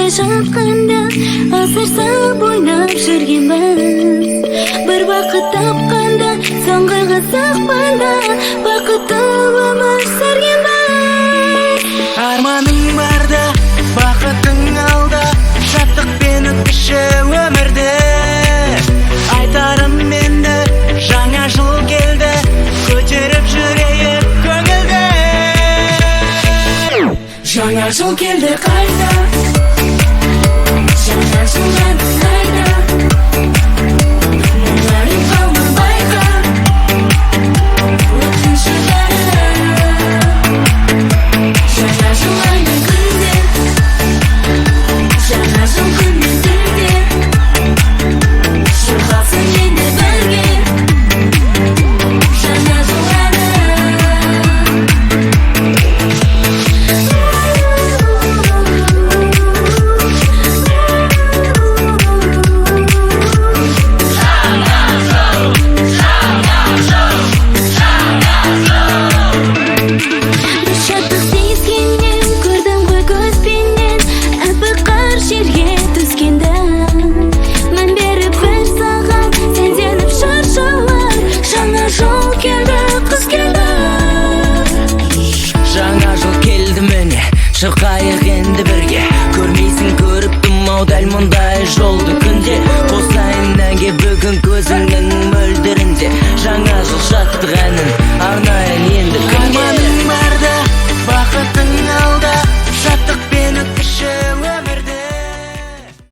Жолда жатқанда асыр сап ойнап жүргенбіз. Бір бақыт тапқанда, соңғы қызықпанда бақытты өмір сүргенбіз. Арманың барда, бақытың алда, шаттықпен өткізші өмірді. Айтарым енді, жаңа жыл келді, көтеріп жүрейік көңілді. Жаңа жыл келді қайта, жаңа жыл әні қайда? Мұңайып қалма, байқа, өткінші бәрі. Жаңа жыл айы күнде, жаңа жыл күн мен түнде шырқалсын енді бірге жаңа жыл әні. Бір шаттық сезгеннен, көрдім ғой көзбенен аппақ қар жерге түскенді. Мән беріп бір сағат сәнденіп шыршалар. Жаңа жыл келді, қыс келді. Жаңа жыл келді міне, шырқайық.